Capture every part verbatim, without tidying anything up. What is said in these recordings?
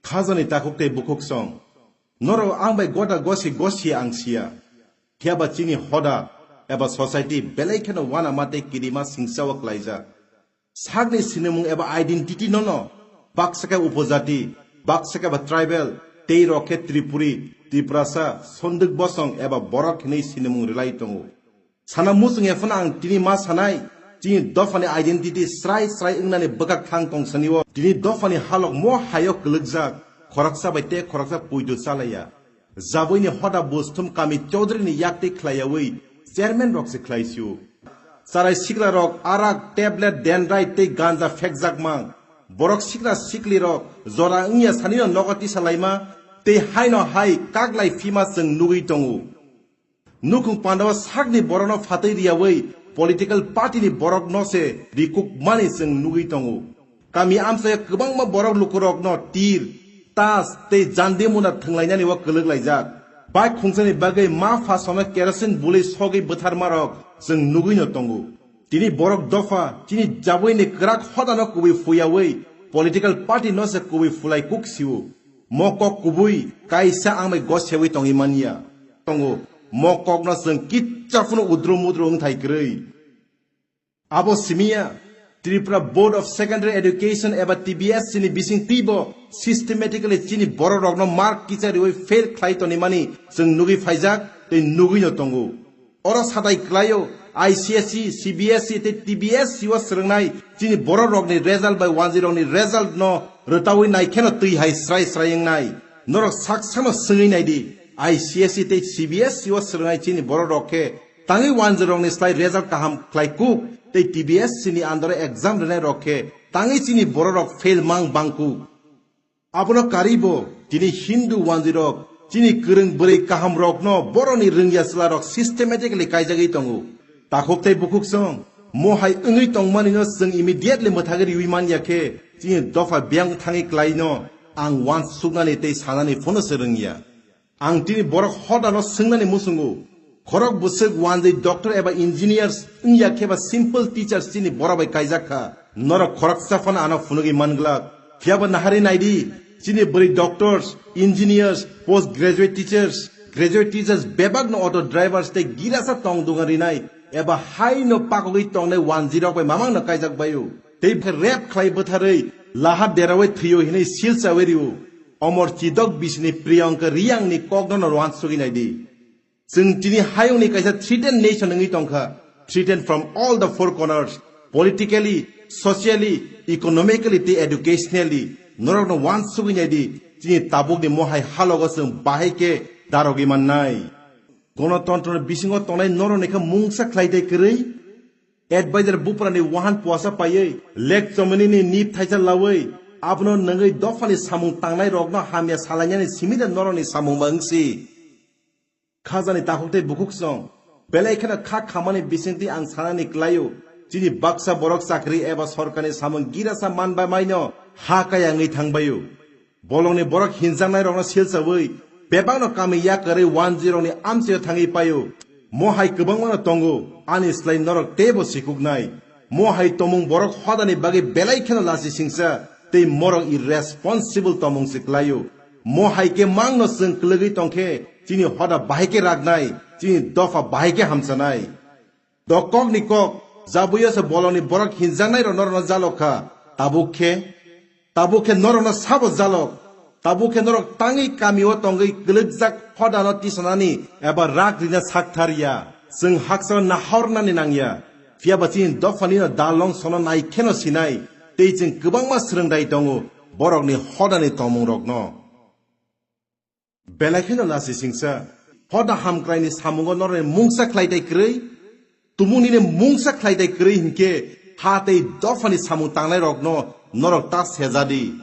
Khajani takhuk tei bukhuk song. Norok ang bai goda gosi gosi ang siya. Phiya ba chini hoda eba society belai kheno uanama tei kirima singchao klaijak. Sakni sinimung eba identity nono baksa khe upojati, baksa khe ba tribal, tei rok khe Tripuri, Tiprasa, Sonduk Bosong eba borok hinwi sinimung rwlai tongo. Sana muchung ya phano ang tini ma sanai, chini dophani identity srai srai wngnani bwkak thang tong sani o. Tini dophani halok mo hayo kwlwkjak, khoroksa bai tei khoroksa puitu chalaiya. Jabuini hoda busthum kami chaudhuri ni yak tei khlaiyawi chairman rok se khlai sio. Charai sikla rok arak, tablet, dendrai tei ganja phekjak mang. Borok sikla sikli rok jora wngya sani no nogo tisa laima tei haino hai kaklai phima chwng nugwi tongo. Nukhung pandao sakni borokno phatwi riyawi political party ni borokno se rikukmani chwng nugwi tongo. Kami amchaio kwbangma borok lukurokno tir, tas tei jandi muna thwnglainani o kwlwk laijak. Bai khungsani bagwi ma pha sono kerosene bului sogwi bwtharmarok chwng nugwino tongo. Tini borok dopha, chini jabuini kwrak hodano kubui phuyawi political party no se kubui phulai kuk sio. Mo kok kubui kaisa ang bai gosewi tongwi manya. Tongo, mo kokno chwng kitsa phano udro mudro wngthai kwrwi. Abo simiya, Tripura Board of Secondary Education eba T B S C ni bising twibo systematically chini borok rokno mark kicha riwi fail khlai tonimani chwng nugwi phaijak tei nugwino tongo. Oro satai klaio I C S E, C B S E tei T B S C o swrwngnai chini borok rokni result bai wanjwi rokni result no rwtawi naikheno twi hai srai srai wngnai. Norok saksano swngwi naidi, I C S E tei C B S E o swrwngnai chini borok rok khe tangwi wanjwi rokni slai result kaham khlai kuk tei T B S C ni under o exam rwnai rok khe tangwi chini borok rok fail mang bang kuk. Abono karwibo tini Hindu wanjwirok chini kwrwng bwrwi kahamrokno boroni rwngya chwlarok systematically kaijagwi tongo. Takhuk tei bukhuk song mo hai wngwi tongmanino chwng immediately mwthagwi riwi manya khe chini dopha biyang thangwi klaino ang uansuknani tei sanani phano se rwngya. Ang tini borok hodano swngnani muchungo, khorok bwswk wanjwi doctor eba engineers wngya khe ba simple teachers chini borok bai kaijak kha. Norok khoroksa phano ano phunugwi man glak. Phiya ba nahari naidi, chini bwrwi doctors, engineers, post graduate teachers, graduate teachers bebakno auto drivers tei girasa tong dunga rinai eba haino pakogwi tongnai wanjwirok bai mamangno kaijak baio. Tei rape khlai bwtharwi laha derawi thwio hinwi silsawi rio. Omor Chidok bisini Priyanka Riyangni kokno no uansugwi naidi. Chwng chini hayungni kaisa threatened nation wngwi tongkha, threatened from all the four corners, politically, socially, economically tei educationally. Norokno uansugwi naidi, chini tabukni mohai halogo chwng bahai khe darogwi mannai. Gonotontro ni bisingo tongnai norokni khe mungsa khlai tei kwrwi? Advisor buprani wahan puasa paiwi, lek chomini ni nip thaisa lawi, abono nungwi dophani samung tangnai rokno hamya salainani simi de norokni samung ba wngsi. Khajani takhuk tei bukhuk song, belai kheno kha khamani bisingtwi ang sanani klaio, chini baksa borok chakri eba sorkarni samung girasa man bai maino ha kaya wngwi thangbaio. Bolongni borok hinjaknairokno silsawi, bebakno kami yakarwi wanjwirokni amchaio thangwi paio. Mo hai kwbangmano tongo, ani slai norok teibo sikuknai. Mo hai tomung borok hodani bagwi belai kheno lasi singsa, tei morok irresponsible tomung se klaio. Mo hai khe mangno chwng kwlwgwi tongkhe, chini hoda bahai khe raknai, chini dopha bahai khe hamchanai. Dokokni kok, jabuyo se bolongni borok hinjaknairok norokno jalok kha. Tabuk khe, tabuk khe norokno sabo jalok. Tabuk khe norok tangwi kamio tongwi kwlwkjak hodano tisanani eba rak rina sak thar ya. Chwng hakchalo nahornani nang ya. Phiya ba chini dophanino dalong sono nai kheno sinai. Tei chwng kwbangma swrwngdai tongo borokni hodani tongmungrokno. Belai kheno lasi singsa, hoda hamkraini samungo norokni mungsa khlai tai kwrwi? Tumung nini mungsa khlai tai kwrwi hinkhe ha tei dophani samung tangnai rokno norok ta sejadi,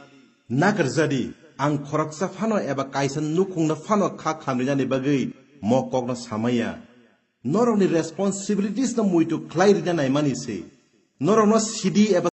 nakarjadi. Ang khoroksa phano eba kaisa nukhungno phano kha khamrinani bagwi mo kokno samaya. Norokni responsibilities no muitu khlai rina naimani se. Norokno sidi eba